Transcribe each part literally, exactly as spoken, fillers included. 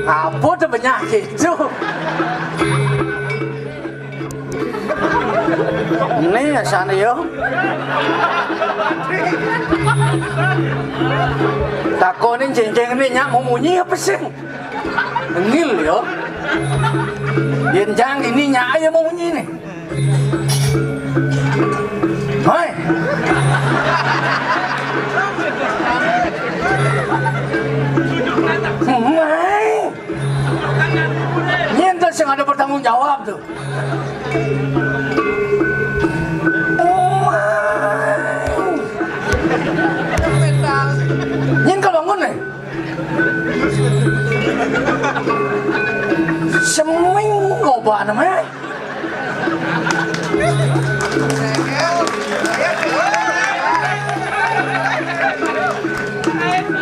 Apa to penyakit to? Né asané ya. Takonin céngcéng né nyak mau munyi apa sing? Ngil ya. Yén jang ini nyak aja mau munyi né. Hoi. Hoi. Nyén to sing ada bertanggung jawab to. Nyén kalau bangun né. Seminggu apa namanya?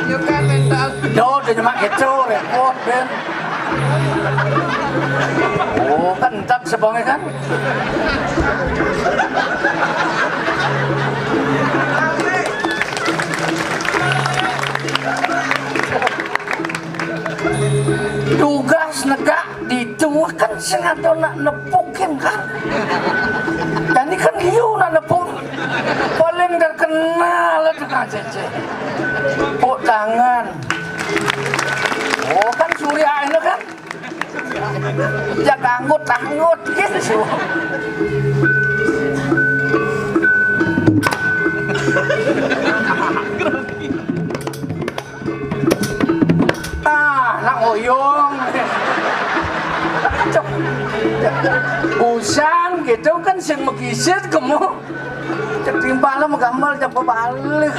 Yo kan mental. Yo, udah nyemak gitu, repot, Ben. Oh, kan entak sebangnya kan. Tugas negak ditu kan sing ada nak nepukin kan. Jadi kan liu nak nepuk. Paling terkenal itu kan Cece. Tepuk tangan. Oh kan Surya itu kan. Ya kanggut-kanggut gitu. Ah, nak ngoyong. Cok. Busan gitu kan sing megisit kemu. Cek timpal lah gambar cek balik.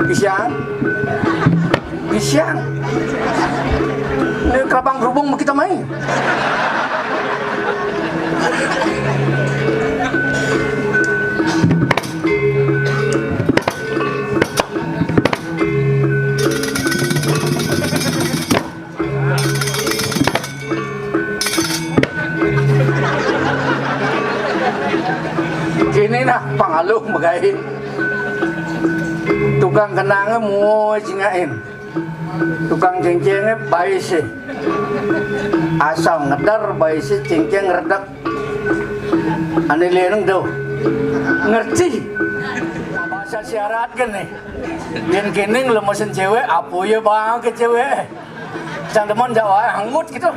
Bisian. Bisian. Ini kerabang berhubung kita main. Kini nah pangaluh magaé. Tukang kenangé mué cingakin. Tukang céngcéngé baisé. Asal ngeder baisé céngcéng ngredek. Ané léneng to. Ngerti. Bahasa syarat kan nih. Yén kéné nglemesin céwék, apa ya bang ke céwék? Cang demen jak waé anggut gitu.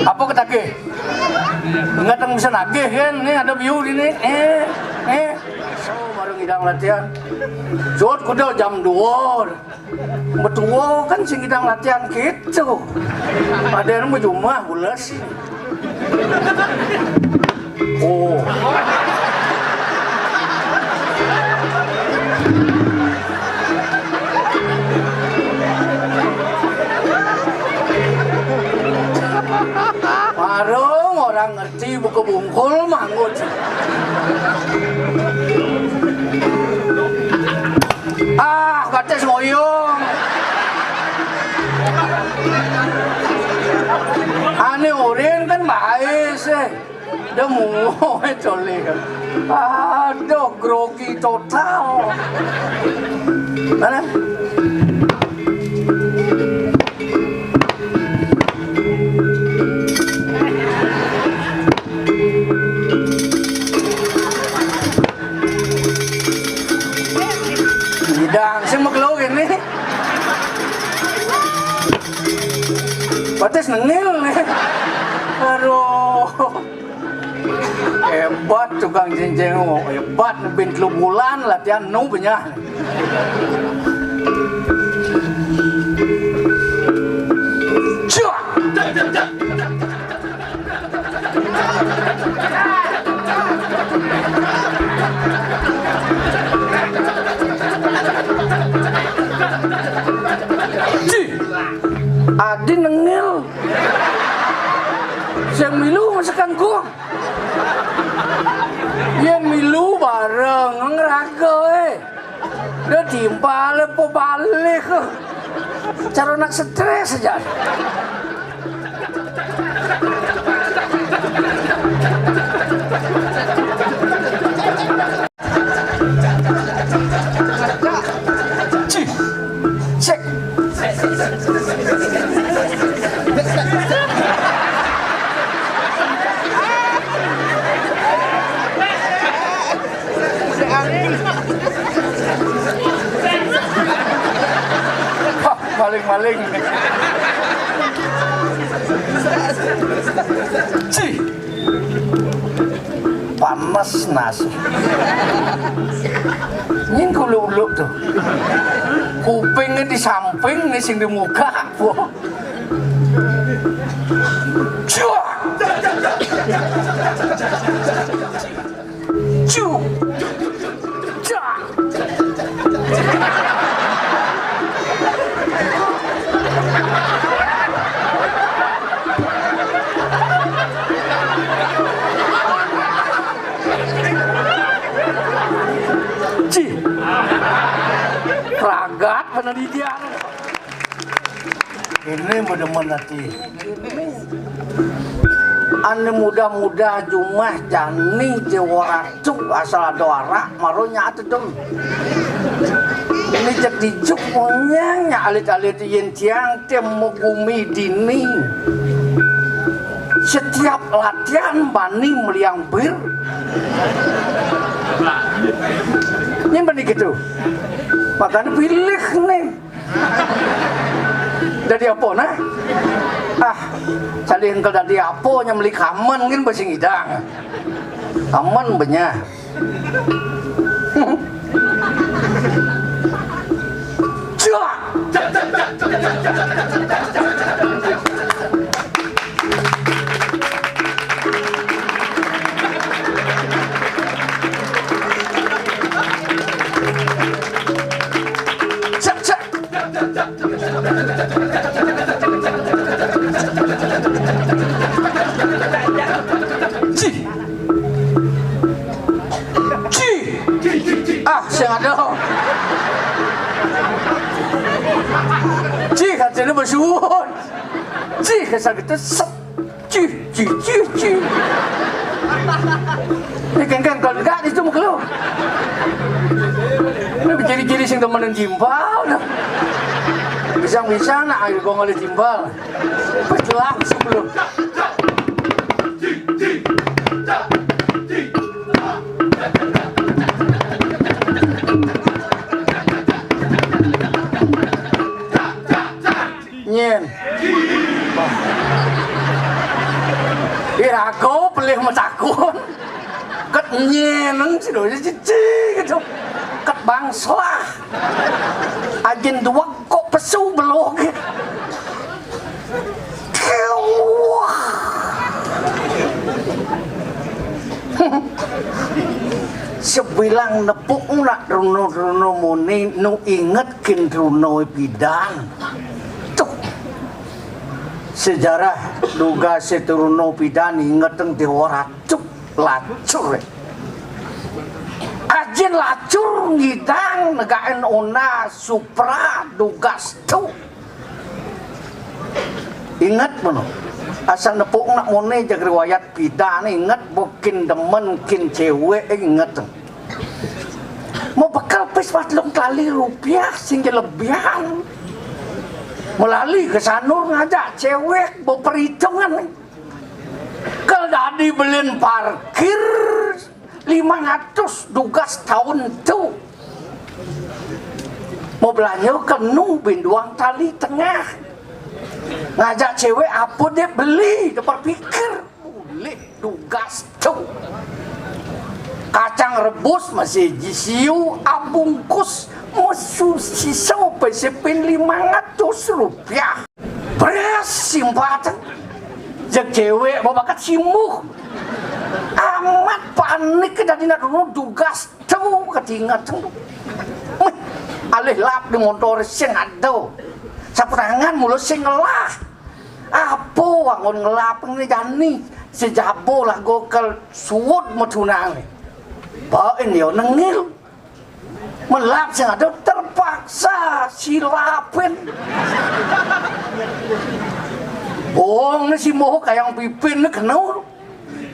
Apa ketagih? Enggak tang bisa nagih kan, nih ada biu di nih. Eh, eh. So, baru ngidang latihan. Jot kuda jam dua. Betua kan sing ngidang latihan gitu. Ada yang berjumlah ulas. Oh. Warung orang ngerti buku bungkul manggut. Ah, batis ngoyong. Ané orin kan baé sih. Demu colé. Aduh, grogi total. Mana? Idang, sing makelo kéné. Batis nengil nih. Aduh. Hebat tukang cincin, oh, hebat bin telu bulan latihan nu benyah. Cuak. Cih, adi nengil. Sing milu masakan ku. Yén milu bareng ngraga, eh. Dia timpal apa balik. Cara nak stres aja. Maling. Cih. Panas nasi. Nying kuluk-uluk tuh. Kupingnya di samping nih sing di muka. Wah. Cuak. Cu. Ca. Ci. Ragat penelitian. Ini bedemen hati. Ane muda-muda jumah jani je waratu asal ada arak maro nyaat dong. Ini jek dijuk monyang nya alit-alit yen tiang tem gumi dini. Setiap latihan bani meliang bir. Ini bani gitu. Makanya pilih nih. Dadi apa nah? Ah, jadi engkel dadi apa nya meli kamen kan besi ngidang. Kamen benyah. Cak. Cak, cak. Ci. Ci. Ah, sing ada. Ci, katanya bersuun. Ci, kesal kita sep. Ci, ci, ci, ci. Ini kengkeng kalau enggak itu mukelu. Ini ciri-ciri sing temenan jimbal dah. Bisa-bisa nak ayo gong oleh jimbal. Pejelah sebelum. Nyen. Irago pelih metakun. Ket nyenen sih dosa cici gitu. Ket bangslah. Ajin dua kok pesu belok. Sebilang nepuk nak runo-runo muni nu inget kin runo pidan. Tuh. Sejarah duga seturuno pidan ingeteng Dewa Ratu lacur. Ajin lacur ngidang negaen ona supra dugas tu. Inget meno. Asal nepuk nak mone jag riwayat pidan inget bukin demen kin cewek inget. Mau bekal pis patlung kali rupiah sing lebihan. Melali ke sanur ngajak cewek mau perhitungan. Kal dadi belin parkir lima ratus dugas tahun tu. Mau belanja kenu binduang tali tengah. Ngajak cewek apa dia beli, dia berpikir. Boleh dugas tu. Kacang rebus masih jisiu abungkus musu sisa pesepin lima ratus rupiah. Beres simpatan. Jeg cewek mau bakat simuh. Amat panik ke dadi nak dulu dugas tu ketingat tu. Meh, alih lap di motor sing ada. Sapu tangan mulu sing ngelah. Apa wangun ngelap ini jani? Sejabo lah gokel suud metunang. Bain yo nengil. Melap sing ada terpaksa silapin. Bohong ni si moho kayang pipin ni kena.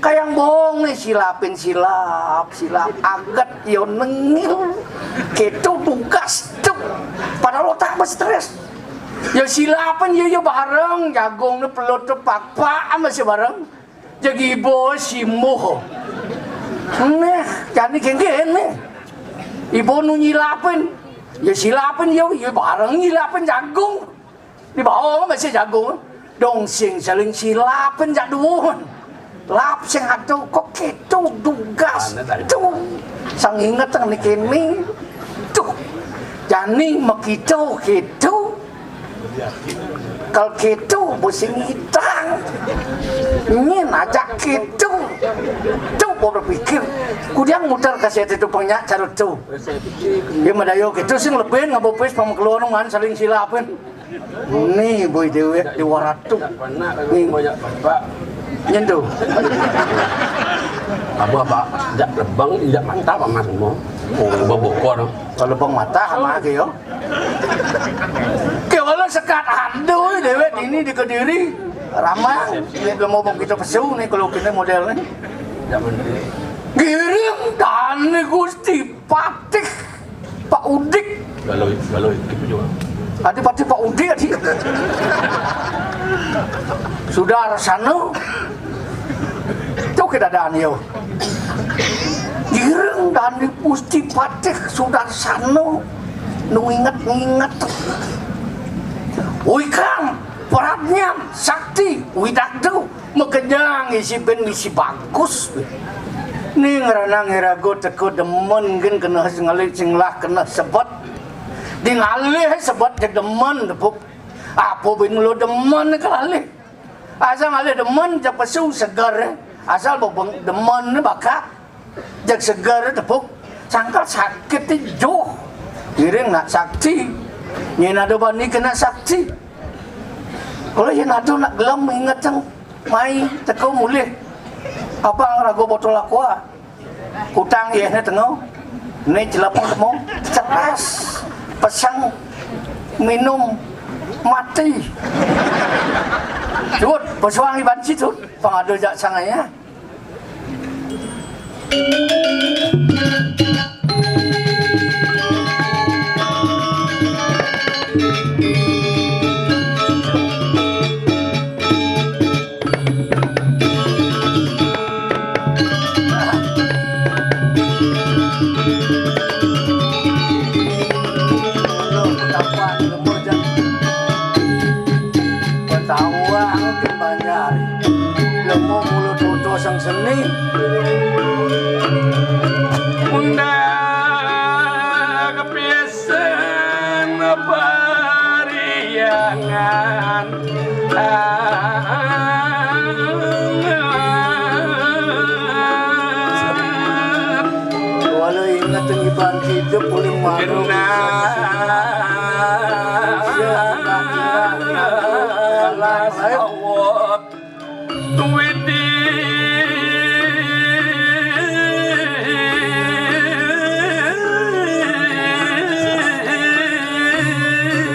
Kayang bohong ni silapin silap, silap aget yo nengil. Ketu tugas tu. Padahal otak stres. Yo silapin yo yo bareng jagung ni pelut tu pak-pak masih bareng. Jeg ibo si moho. Neh, jani kengkene. Ibo nu nyilapin. Ya silapin ya, ya bareng nyilapin jagung. Di bawah masih jago. Dong sing saling silapin jak duwun. Lap sing ado kok kéto dugas. Tuh. Sang inget nang kéné. Tuh. Jani makito kéto. Kal kéto mesti ngitang. Nyén ajak kéto. Tuh, baru pikir. Kudiang muter kasih itu penyak carut tuh. Ya madayo kéto sing lebih ngabopis pamakeluarung saling silapin. Ni boy déwék di waratu. Ni. Nyén to. Apa, Pak? Jak lebeng, jak mantap, Mas, mo. Oh, babokor. Kalau lebeng mata sama aja yo. Ké walau sekat ado déwék ini di Kediri. Ramang, ini belum mau kita pesu nih kalau kita model nih. Jak bener. Giring dan Gusti Patih Pak Udik. Kalau, kalau gitu juga. Adi Patih Pak Udik, adi. Sudarsana. Tuh kita ada yo. Giring dan Gusti Patih Sudarsana. Nu inget-inget. Woi Kang, Pradnyan, Sakti, Widagdo. Makejang isi bin misi bagus. Ning ranang irago teka demen gén kena ngalih sing lah kena sebet. Di ngalih sebet ja demen tepuk. Apa bin lo demen kelalih. Asal ngalih demen ja pesu seger. Asal bebeng demen bakat. Jag seger tepuk, sangkal sakit ti joh. Ngiring nak sakti. Nyén ado bani kena sakti. Kalau yén ado nak gelem inget cang mai teko mulih. Apa ngerago botol aqua? Kutang yé né tengah. Né celepeng temu. Cetas. Pesang minum mati. Cut, pesuang iban situ. Pangado jak sangaya. Betawa angkin banjar. Lemo mulut foto sang seni. Undang kepisan pariangan. Walau ingat iban hidup boleh malu. Alas awak. Widi.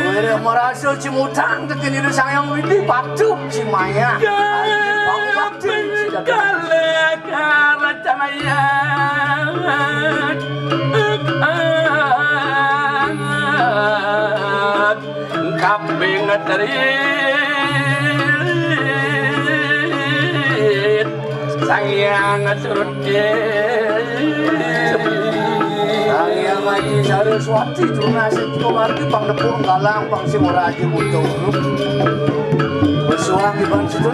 Wéréh marasa cimutang tekén ida sayang Widi patuh cimaya. Patuh cida. Kala karacanaya. Kaping terit Sang Hyang Surut. Sang Hyang Aji Saraswati, Tuna Sityo Margi, Pang Nepung Galang, Pang Simo Raja Buto. Bersuang di Bang Situ.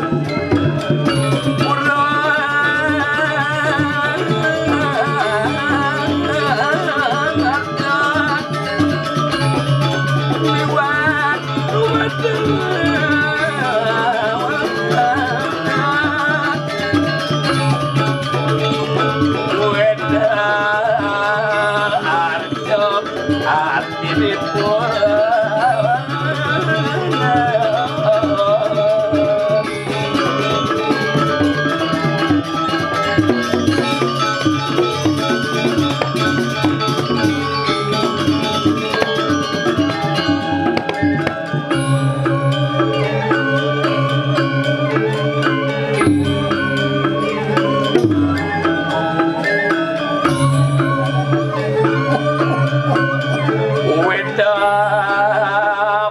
Wéda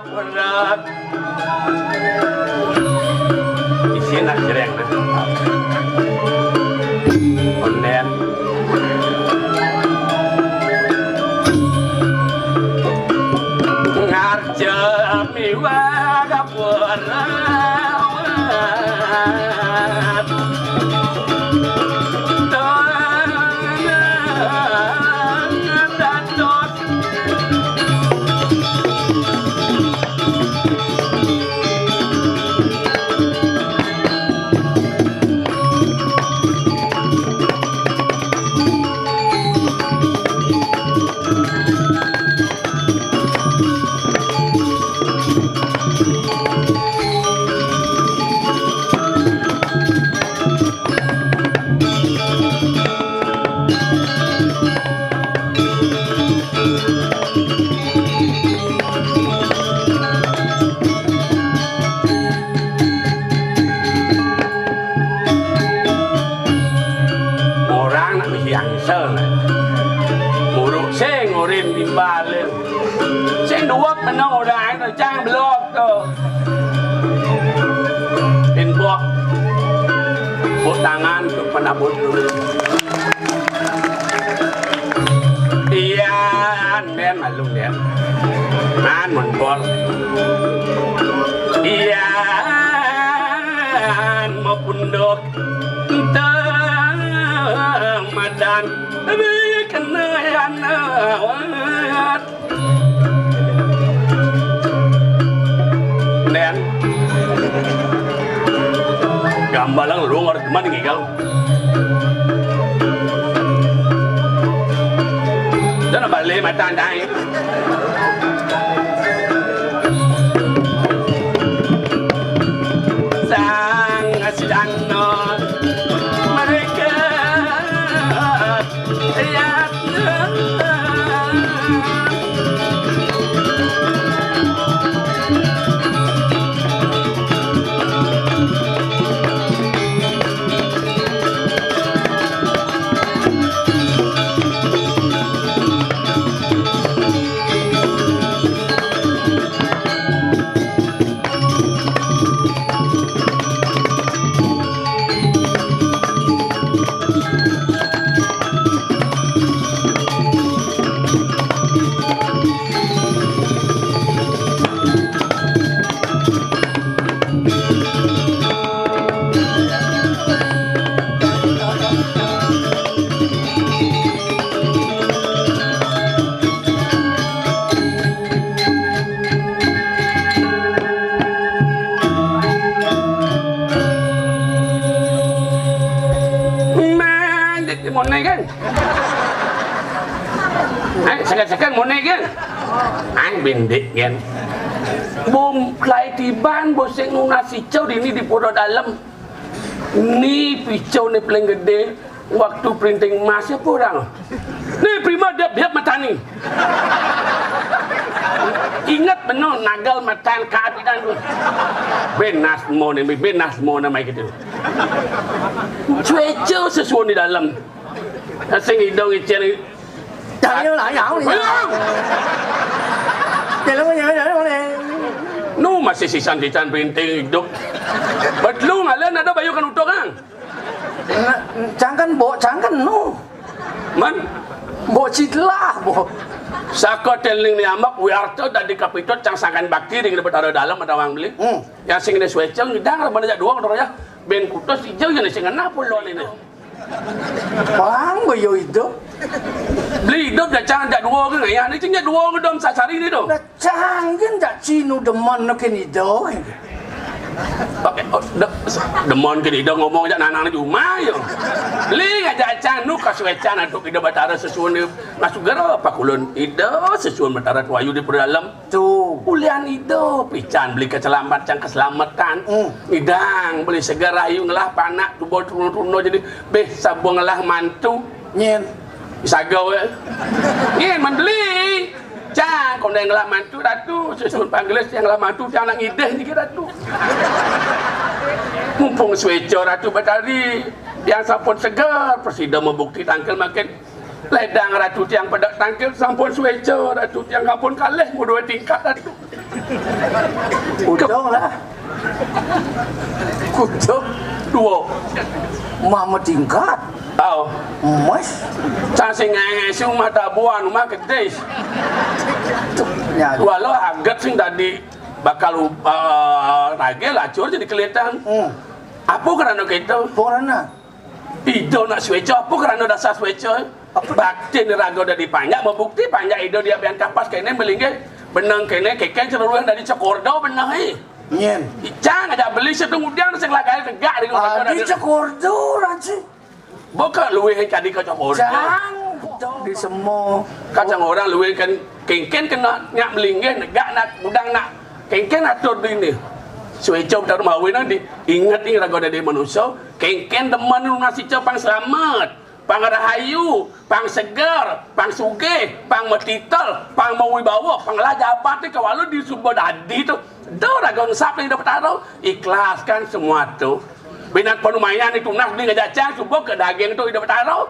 berat. Isin nak jereng. Onden. Anu siang sel. Muruk sing urin timbal. Sing duwek meneng udah anu cang belok to. Tin bok. Bok tangan tu penabut dulu. Iya, nen malu nen. Man mun bol. Iya, mau punduk. Tamadan. Tapi kena yang nawat. Nen. Gambalang lu ngerti mana ngigal. Dan balik mata andai. Sang sedang mereka lihat. Mandek di mone kan? Ai, sekan-sekan mone kan? Ai, bendek kan? Bom lai tiban, boseng nunas icau di ni di pura dalam. Ni picau ni paling gede, waktu printing emas siapa orang? Ni prima dia biar matani. Ingat benar nagal matan ka apidan tu. Benas mo ni, benas mo nama gitu. Cuaca sesuai di dalam. Asing hidung icen. Jangan lah, jangan lah. Jangan lah, jangan lah. Nu masih sisan-sisan printing hidup. Betul ngalan ada bayu kan utuk kan? Cangkan bok, cangkan nu. Man? Bok citlah, bok. Saka teling ni amak wiarta dadi kapitut cang sangkan bakti ring Betara dalam ada orang beli. Hmm. Yang sing ni sueceng ngidang mana jak dua orang ya. Ben kutus ijau yang sing ngena pulon ini. Pang bayo hidup. Beli hidup jak cang jak dua orang ya. Ni cing jak dua orang dom sasari ni tu. Cang gin jak cinu demen nukin ido. Pakai oh, de, demen ke ido ngomong jak nanang di rumah yo. Li ngajak cang nu kasuecan atuk ido batara sesuun ni. Masuk gero pakulun ido sesuun batara tuayu di pura dalam. Tu. Ulian ido pican beli keselamatan keselamatan. Hmm. Idang beli segar ayu ngelah panak tubo tuno-tuno jadi beh sabung ngelah mantu. Nyen. Sagau eh. Nyen man beli. Cang, kau nang ngelah mantu ratu, sesuun panggelis yang ngelah mantu, cang nang ideh ni ratu. Mumpung sueco ratu batari, yang sampun segar, presida membukti tangkil makin ledang ratu tiang pedak tangkil, sampun sueco ratu tiang sampun kalih mau dua tingkat ratu. Udong lah. Kucuk. Dua. Mama tingkat. Au. Mas. Cang sing ngai-ngai sing mata buan rumah kedis. Tuh, nyari. Walau aget sing tadi bakal uh, ragil acur jadi kelihatan. Hmm. Apa kerana kita? Apa kerana? Ida nak sueca, apa kerana dasar sueca? Apa? Bakti ni raga dadi panjak, membukti panjak ida dia pian kapas kene melinggih. Benang kene keken seluruh dari cekorda benang eh. Nyen. Cang ada beli satu ngudian sing lagai tegak di rumah. Adi cekorda raji. Buka luih kadi ka cekorda. Cang di semua. Kacang orang luih kan kengken kena nyak melinggih negak nak udang nak kengken atur dini. Sueca taruh mawin nanti ingat ni raga dadi manusia. Kengken demen nasi pang selamat, pang rahayu, pang segar, pang sugih, pang metitel, pang mawibawa, pang lah jabat ni kawalu di suba dadi tu. Do raga ngesap ni ida petara, ikhlaskan semua tu. Binat panumayan ni tunas beli ngajak cang suba ke daging tu ida petara.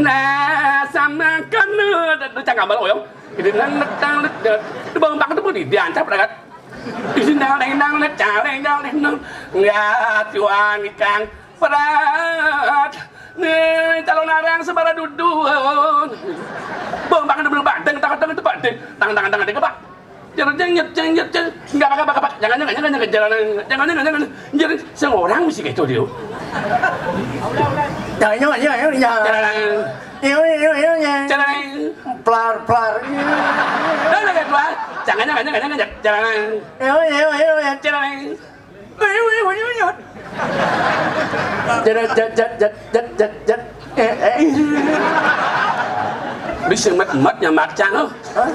Nah, sama kan, eh, cang kambal oyong. Ini nang netang, eh, di bawah bangku tuh di diancap, dah, kan? Ini nang, nang, nang, nang, caleng, caleng, nang. Ya, tuan, ikang, berat. Nih, calon arang sebara dudun. Bawah bangku tuh badeng, takut, takut, badeng. Tangan, tangan, tangan, dia, Pak. Jangan, jangan, jangan, jangan, jangan. Enggak apa-apa, apa-apa. Jangan, jangan, jangan, jangan, jangan, jangan, jangan, jangan. Jadi, seorang mesti kayak itu, dia. Jangan, jangan, jangan, jangan. Jangan. Iya, iya, iya, iya, iya. Jangan. Plar, plar. Iya, iya, iya. Jangan, jangan, jangan, jangan, jangan. Jangan. Iya, iya, iya, iya. Jangan. Iya, iya, iya, iya. Jat, jat, jat, jat, jat, jat, jat. Eh, eh. Bisa mat-mat nyamat cang, oh. Hah?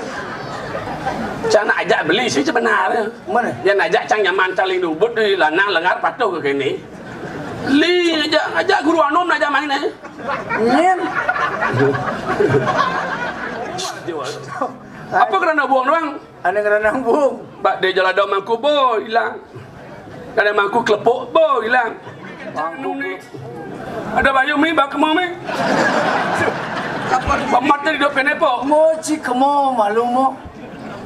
Cang nak ajak beli sih sebenarnya. Mana? Yang ajak cang nyaman saling dubut di lanang lengar patuh ke kini. Li ajak, ajak guru Anom nak ajak main, eh. Nyen. Apa kerana buang doang? Ada kerana buang. Bak dia jalan ada mangku bo hilang. Ada mangku kelepuk bo hilang. Mangku ni. Ada bayu mi bak kemo mi. Bamat tadi dok kene po. Mo ci kemo malu mo.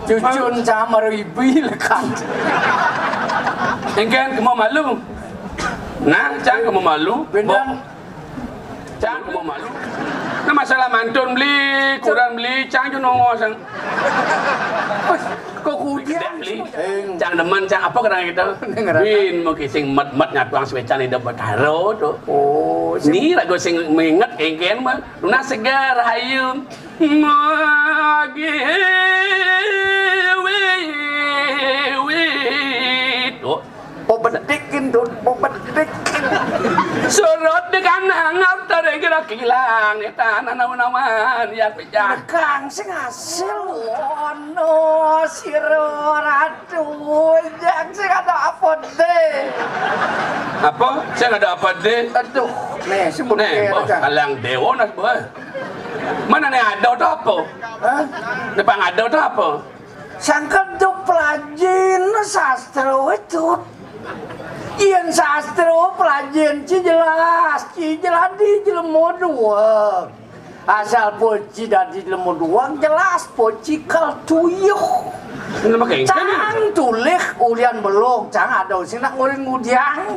Cucun sama ibi lekang. Engken kemo malu. Nah, cang kemo malu. Benar. Bo. Cang kemo malu. Nah, masalah mantun beli, kuran beli, cang ju nongos, cang. Kok kudian? Beli. Cang demen, cang apa kadang gitu? Win, mau kising mat-mat ngatuang suecan hidup betaro tu. Oh, ni lagu sing mengingat kengken mah. Luna segar, hayu. Magi wi wi. Tu. Pabedikin tu, pabedikin. Surut di kanang, tadi kira kilang, ni tanah nawan-nawan, ya pijak. Kang sing hasil. Ono sira ratu, jang sing ada apa deh? Apa? Sing ada apa deh? Aduh, nih sebut. Nih, bos, kalang dewa nas, bos. Mana nih ada tu apa? Hah? Depan ada tu apa? Sangka tu pelajin sastra itu. Yen sastra pelajin ci jelas, ci jelas di jelema dua. Asal poci dadi jelema dua jelas poci kal tuyuh. Cang tulih ulian belog, cang ada sing nak nguling ngudiang.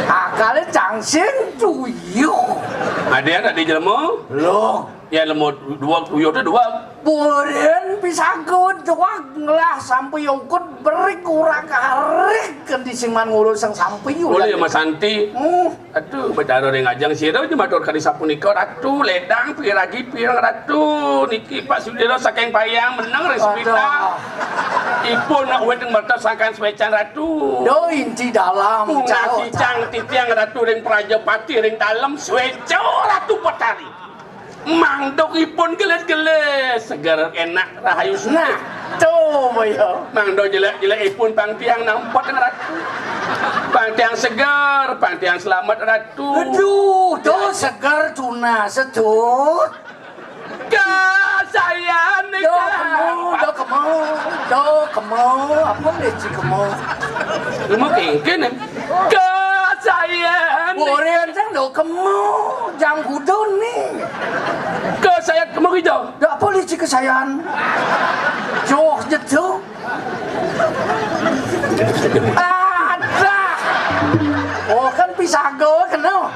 Akale cang sing tuyuh. Ada nak di jelema? Belog. Ya, lemo dua tuyuh tu dua. Purin Pisaga doang lah sampi ukut berik urak arik kendi sing man ngurus sang sampi. Boleh ya, Mas Santi? Hmm. Aduh, Betara ring ajeng sira aja matur kadi sapunika, Ratu, ledang piragi pireng, Ratu, niki Pak Sudira saking Payang meneng ring Sepita. Ipun nak wit ing merta sangkan swecan, Ratu. Do inti dalam. Munggah cicang titiang, Ratu, ring Prajapati ring dalem sweca, Ratu Betari. Mangdukipun gelis-gelis, seger, enak, rahayu, sugih. Nah, to, boya. Mangda jelek-jelekipun pang tiang nampet, Ratu. Pang tiang seger, pang tiang selamet, Ratu. Aduh, to seger tunas, to. Kasayan nika. Do kemo, do kemo, do kemo. Apa nih, ci kemo? Kemo kengken, em. Kasayan. Boren sang do kemo, jang gudun nih. Kasayan kemo ki, Jo? Dak apa licik kesayan. Joh jetu. Adah. Oh, kan pisaga kena.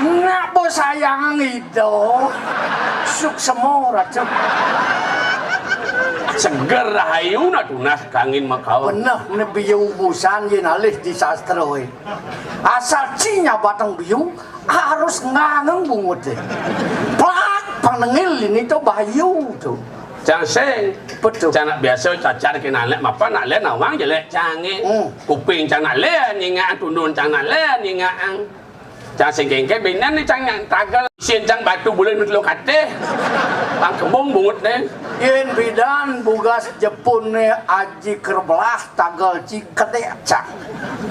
Nak bo sayang itu. Suksema, Ratu. Seger rahayu nak tunas kangin makaon. Beneh, ne biu busan yen alih di sastra, eh. Asal ci nyabatang biu, harus ngangeng bungut, eh. Plak, panengil ini to bayu to. Cang sing. Betul. Cang nak biasa cacar kena lek mapan nak lek nawang jelek cange. Hmm. Kuping cang nak lek nyingak, tundun cang nak lek nyingak. Cang sing kengken benen ni cang nyang tagel. Sin cang batu bulan mitlo kateh. Pang kembung bungut ne. Yen bidan bugas Jepun ne aji kerbelah tagel ci kedek cang.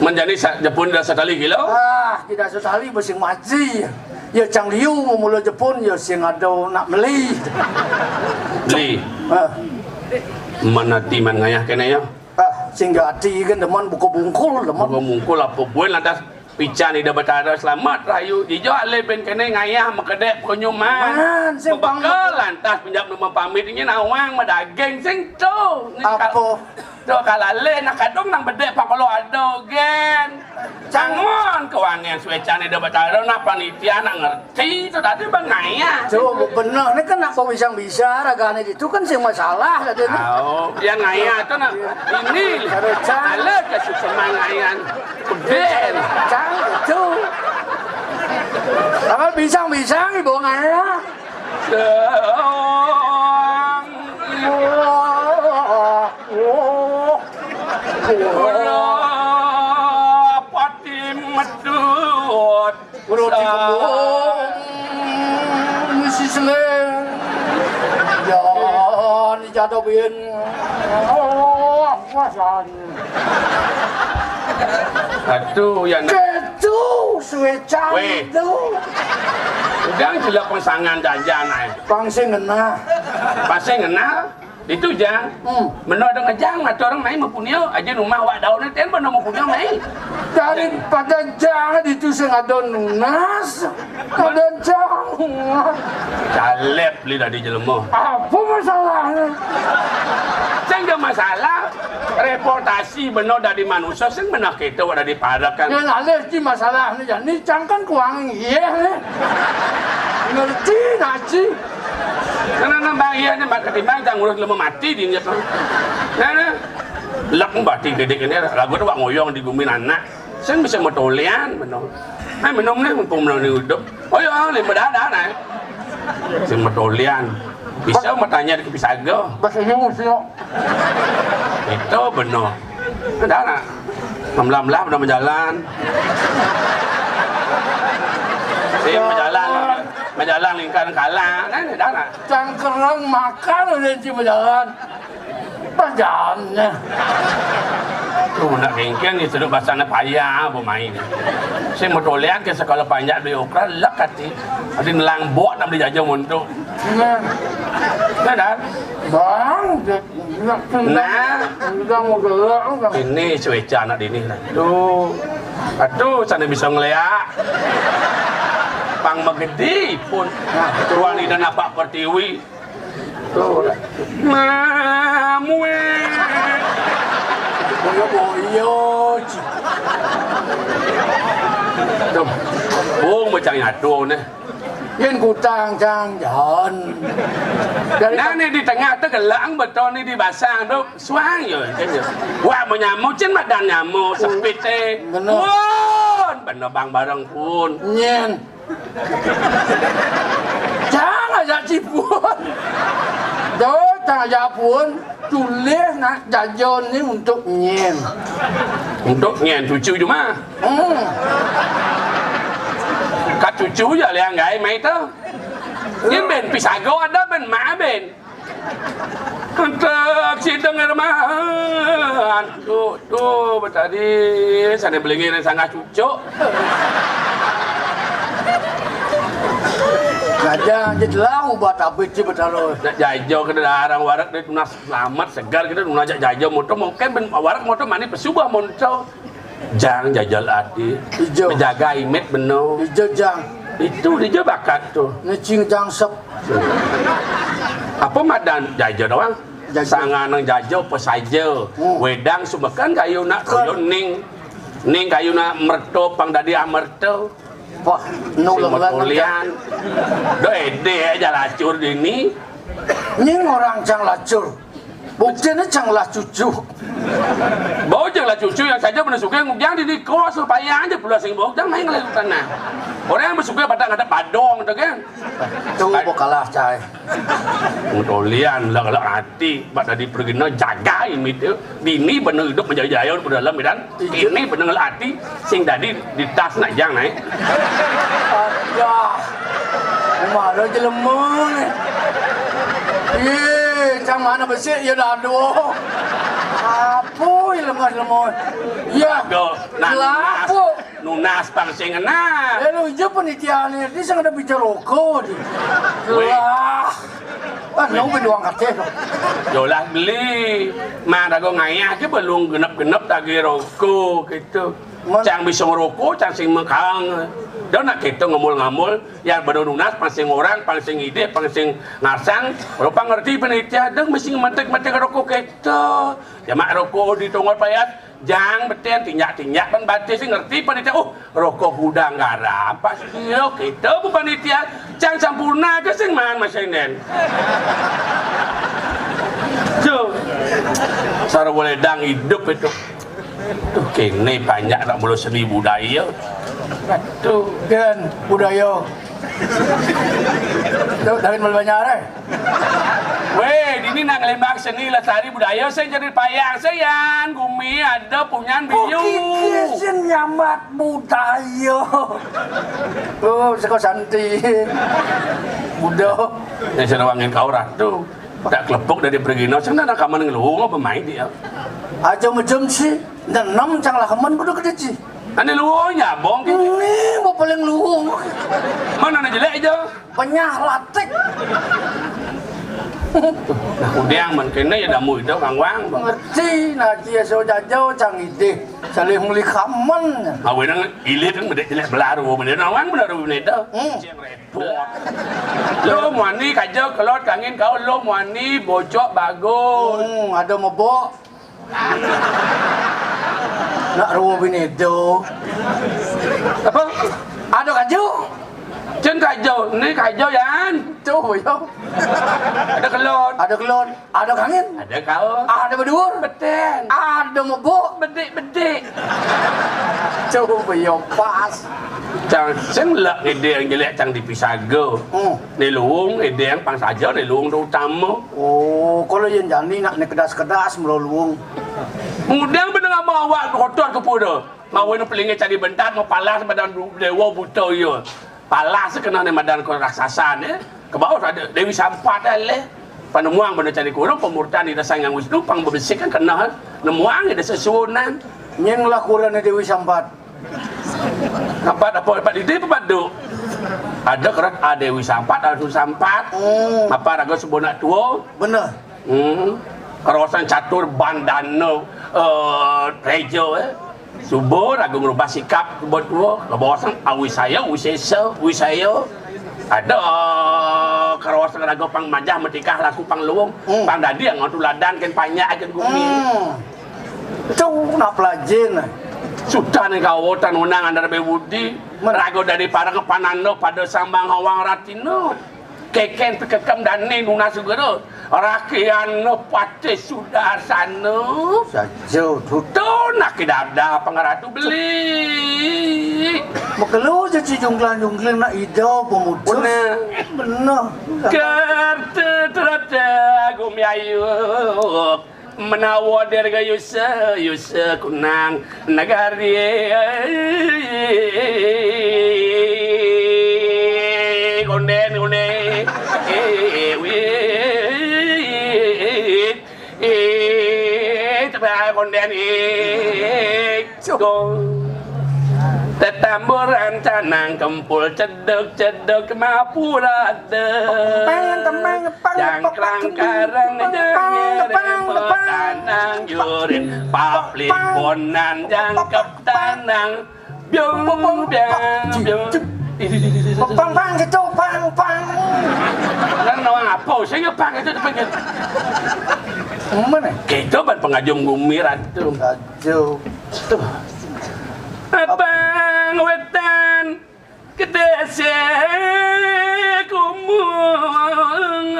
Menjadi sa-, Jepun dah setali kilo. Ah, tidak setali besing maji. Ya cang liu mula Jepun ya sing ada nak meli. Beli. Ah. Manati man ngayah kene ya. Ah, sing ati kan demen buka bungkul, demen. Buka bungkul apa buin lantas pican Ida Betara selamat rahayu. Ijo alih ben kene ngayah makedek penyuman. Man, sing pang bekel lantas pinjam nama pamit ini nawang madaging sing tu. Apa? Tu kalale nak kadung nang bedek pakolo ada gen. Cangon kewangian suecan Ida Betara nak panitia nak ngerti. Ti, tu tadi bang ngayah. Tu, beneh ni kan nak bisa-bisa ragane ditu kan sing masalah tadi ni. Oh, yang ngayah tu nak ini. Ada cang. Ala kasih semang ngayah. Kebel. Cang tu. Tangan pisang-pisang ibu ngayah. Sang. Oh, oh, oh. Pati medut. Roti kembung, misi seleng. Jan, jadobin. Oh, pasan. Aduh, ya nak. Ketu, suwe cang. Weh. Itu. Udah jelek pengsangan jajan, ay. Pang sing ngenah. Pang sing ngenah. Itu, Jang. Hmm. Meno ada ngejang, mata orang main mempunyai aja rumah awak daun ni, ten meno mempunyai main. Daripada jang itu sing ada nunas, ada jang. Calep li tadi jelema. Apa masalahnya? Sing ada masalah, reportasi beno dari manusia, sing beno kita wak dari parak kan. Yang alih di masalah ni, jadi cang kan kuang iya ni. Ngerti nak ci? Karena nambah iya ni, mak ketimbang cang ngurus lemu mati di nya tu. Nah, nah. Lek mati dedik ini, lagu tu wak ngoyong di gumi anak. Sing bisa metolian, menung. Nah, menung ni, mumpung menung ni hidup. Oh ya, lima dah, dah, nah. Sing metolian. Bisa matanya di kepisaga. Bas ini musuh. Itu benar. Dah, nah. Melah-melah benar menjalan. Sing menjalan, menjalan lingkar kalah. Nah, dah, nah. Cangkerang makan udah ci menjalan. Pajannya. Tuh, nak kengkeng ni seduk basana payah apa main. Saya mau tolehan ke sekolah panjat beli okra, lek hati. Ada nelang bok nak beli jajan untuk. Nah. Nah, dah. Bang, nak nah. Udah mau gelak, udah. Ini cuaca anak dini lah. Tuh. Aduh, sana bisa ngeliat. Pang megedi pun. Nah, tuan ida napak pertiwi. Mamue. Boyo-boyo, ci. Tuh. Bung macam nyatu ni. Yén kutang cang jan. Dari Nah, né di tengah tu gelang beto né di basang tu suang yo, kan yo. Wah, menyamuk cén madan nyamuk sepit té. Bener. Pun, bener bang bareng pun. Nyén. Cang ajak cipun. Doi, cang ajak pun. Tulih nak jajo ni untuk nyén. Untuk nyén cucu cuma. Hmm. Kat cucu ja liang gai mai tu. Nyén ben pisago ada ben ma ben. Entek sideng herman. Tu tu betadi sané belingin sangat cucuk. Raja je telah ubat abit je betalo. Nak jajo ke dalam warek dia tunas selamat segar kita tunas jak jajo motor mungkin ben warek motor mani pesu bah motor. Jang jajal ati. Ijo. Menjaga imit beno. Ijo jang. Itu dia bakat tu. Necing jang sep. Apa madan jajo doang? Jajo. Sangan nang jajo apa saja. Hmm. Wedang sumekan kayu nak kayu ning. Ning kayu nak merto pang dadi amerto. Wah, nu Sing lelan betulian. Doh ede aja lacur dini. Nying orang cang lacur. Buktinya cang lah cucu. Bau jang lah cucu yang saja bener suka ngugiang dini kos supaya aja pula sing bau jang main ngelalu tanah. Orang yang bersuka pada ngadep padong tu kan. Tu bau kalah cai. Betulian lah kalau hati bak tadi pergi no jaga ini tu. Bini bener hidup menjaya-jaya di dalam medan. Iya. Ini bener ati sing dadi di tas nak jang naik. Adah. Mana jelema ni? Ye, cang mana besik ya dado. Apa ya lemah-lemah? Ya. Go, nak lapo. Nunas pang sing enak. Lalu je panitia ni, dia sangat ada bicara rokok dia. Weh. Lah. Ah, nang beduang kate tu. Yolah beli. Mak dago ngayah je belum genep-genep tagi rokok gitu. Cang bisa ngerokok, cang sing mekang. Dah nak kita ngamul-ngamul, yang bedo nunas, pansing orang, pansing ide, pansing ngasang, rupa ngerti panitia, dah mesti ngemetik-metik rokok kita. Ya mak rokok di tongol payat, jang beten, tinjak-tinjak pan batis, ngerti panitia, oh, rokok gudang garam, pas kilo kita bu panitia, cang sempurna ke sing man masih nen. Tuh, sarawaledang hidup itu. Tuh, kene banyak nak mula seni budaya. Tuh. Kan budaya. Tuh, dari Malbanyar, eh. Weh, dini nak ngelimbak seni lestari budaya, saya jadi payang, saya yan, gumi ada punyan biu. Kok kikir sih nyambat budaya? Oh, seko santi. Budo. Yang saya wangin kau ratu. Tak kelepuk dari pergi no, sana nak kaman ngeluh, apa main dia? Aja macam si, nenem cang lah kaman kudu kede ci. Ane luo nyabong ke? Ini mau paling luo. Mana nak jelek aja? Penyah latik. Nah, udah aman kena ya damu itu kang wang. Ngerti, nah cia so jajo cang ide. Salih meli kaman. Awe nang ilit kan bedek jelek belaru, bedek nawang belaru beda. Hmm. Lo muani kaja kelot kangin kau lo muani bocok bagus. Hmm, ada mebok. Nak ruwo bini do. Apa? Ada kaju. Cen kaju, ni kaju yan. Tuh yo. Ada kelot. Ada kelot. Ada kangin. Ada kau. Ada bedur. Beten. Ada mebok. Bedik-bedik. Coba yo pas. Cang sing lak ngedeng jelek cang dipisaga. Hmm. Ni luung edeng pang saja ni luung tu utama. Oh, kalau yang jani nak ni kedas-kedas melo luung. Mudang benda ngama awak kotor ke puda. Mawen pelingi cari bentat, mapalas badan dewa buta iya. Palas kena ni madan ko raksasa ni. Ke bawah ada Dewi Sampat dah leh. Panemuang benda cari kurung pemurtan di dasar yang Wisnu pang bebesik kan kena. Nemuang ada sesuunan. Nyeng lah kurang ni Dewi Sampat. Sampat apa dapat didi apa padu? Ada kerat ada Dewi Sampat, ada Wisnu Sampat. Hmm. Apa raga sebut nak tua? Benar. Hmm. Kawasan catur bandana eh reja eh. Suba raga merubah sikap buat tua. Kawasan awisaya, wisesa, wisaya. Ada kawasan raga pang majah metikah laku pang luung, hmm, pang dadi angon tuladan ken panjak ken gumi. Hmm. Tu nak pelajin. Sutan kawotan unang andar bewudi. Meraga dari parang pananda pada sambang hawang ratina. Keken pikekem dane nunas guru. Rakyana patih sudarsana. Saja, Dut. Tunak dada pangratu beli. Makelo je ci jungklang-jungkling nak ida pemutus. Bener. Bener. Kerta terata gumiayuk. Menawa dirga yusa, yusa kunang negari. Konden, konden. Eh, wih. Eh, tebak konden, eh. Tetamburan canang kempul cedek-cedek mapurada. Pang, tembang, pang, Jangkrang pang, karang pang, jangir pang, pang, tanang jurin papli pang, bonan jangkep tanang. Biung, biung, biung. Pang, pang, gitu, pang, pang. Kan nawang apa? Saya pang itu depan gitu. Mana? Gitu ban pengajum gumi ratu. Aduh. Tuh. Abang wetan kedese kumung.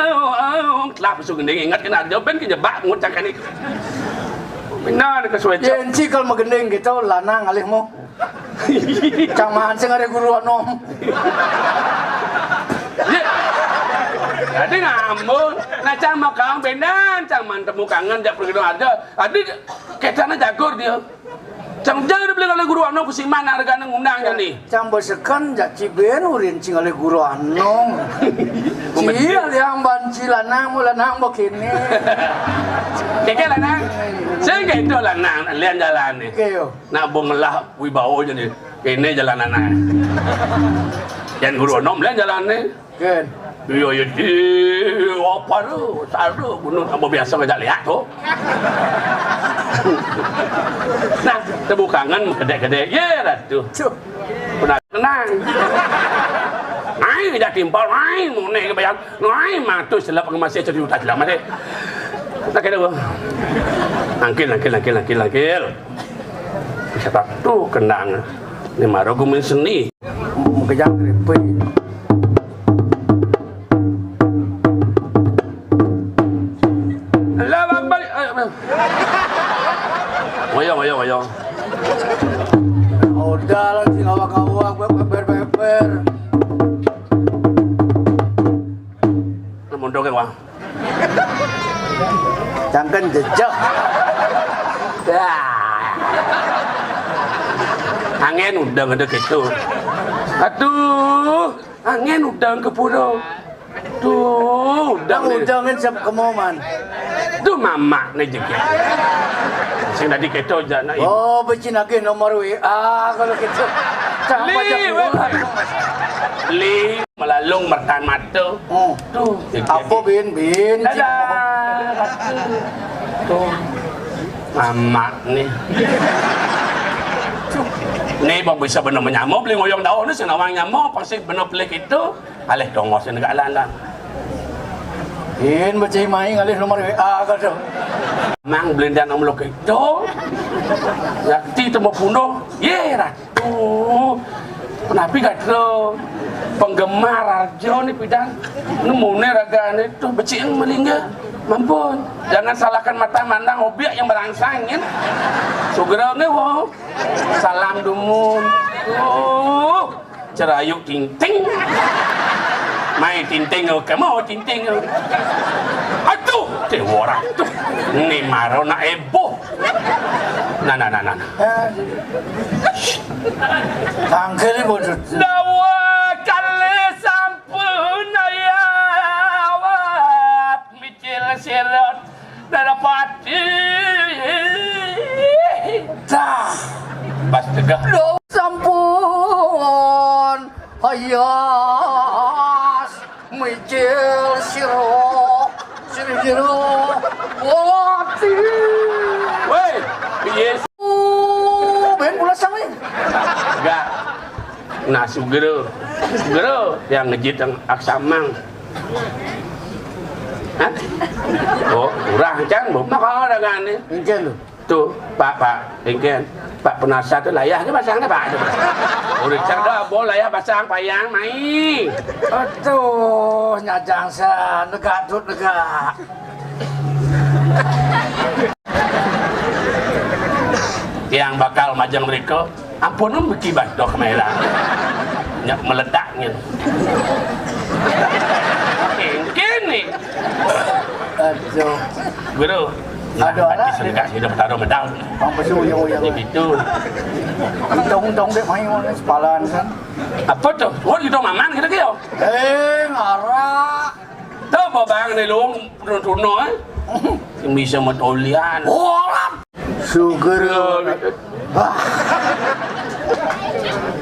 Telah besok gending ingat kena ada ben kejebak ngucapkan itu. Benar ke suwe. Yen cikal magending gitu lanang alihmu. Cang mahan sing ada guru anom. Jadi ngambung, nah cang makang bendan, cang man temu kangen jak pergi ada. Tadi ketana jagur dia. Cang jangan dibeli oleh guru anom kusiman hargana ngundang jadi. Cang besekan jak ciben urin cing oleh guru anom. Cil yang ban cilanang mulanang begini. Keke lanang. Sing itu lanang lian jalan nih. Oke yo. Nak bong ngelah wibawa jadi. Kene jalan anak. Yang guru anom lian jalan nih. Ken. Iya iya di apa tu? Saru gunung apa biasa ngajak lihat tu. Nah, tebukangan gede-gede. Ye ratu. Cuh. Pernah tenang. Ai ngajak timpal, ai mune kebayang. Ai matu selap masih cerita selap masih. Tak kira gua. Angkil, angkil, angkil, angkil, angkil. Bisa tak tu kenang. Ni maro gumin seni. Kejang keripik. Lah bang balik. Ayo, ayo. Ngoyong, ngoyong, ngoyong. Udah lah sing awak-awak beber-beber. Mundur ke wah. Cangken jejak. Dah. Angin udah ada gitu. Aduh, angin udah ke pura. Tuh, udah. Nang nih. Udah kan siap kemoman. Tuh mamak nih juga. Sing tadi keto aja nak. Oh, becin lagi nomor W A kalau gitu. Cang Li, pajak weh. Bulan. Li. Melalung mertan mata. Hmm. Tuh, apa bin bin? Dadah. Tuh. Mamak nih. Nih bang bisa bener menyama beli ngoyong daun nih senawang nyama pasti bener pelik itu alih tongos negak landan. In becai main alih nomor W A kado. Mang belindan nomor itu. Yakti temu puno. Ye rat. Tuh, napi gatra penggemar raja ni pidan. Nemune ragane tuh becik malingga. Mampun. Jangan salahkan mata mandang obyek yang merangsang ya. Sugra nge wo. Salam dumun. Tuh, cerayu tinting. Mai tinting ke mau tinting. Aduh, dewa ratu. Ni maro nak ebo. Nah, nah, nah, nah, nah. Tangkil ni bodoh. Dawa kali sampun ayawat micil sirot darapati. Dah. Bas tegah. Dawa sampun ayas. Micil siro, siro siro, wati. Woi, piye? Uh, ben pula sang ni. Enggak. Nah, sugera. Sugera yang ngejit yang aksamang. Hah? Oh, kurang can, bu. Maka ada kan ni? Engken tu. Tuh, Pak, Pak, engken. Pak penasihat tuh layah ke pasang deh, Pak. Udah cak dah, bol layah pasang payang, mai. Aduh, nyajang sa, negak tut negak. Yang bakal majeng mereka, ampun, em, beki batok merah. Nyak meledak gitu. Engken nih. Aduh. Guru. Aduh, nah, anak pati senegak sudah bertaruh medal. Bang pesu yang uyang. Jadi gitu. Hitung-hitung dek main mana sepalan kan. Apa tuh? Oh, hitung maman kita kira. Eh, ngarak. Tuh, babang nih, Lung, turun-turun, eh. Yang bisa metolian. Oh, sugar. Bah.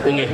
Tinggi.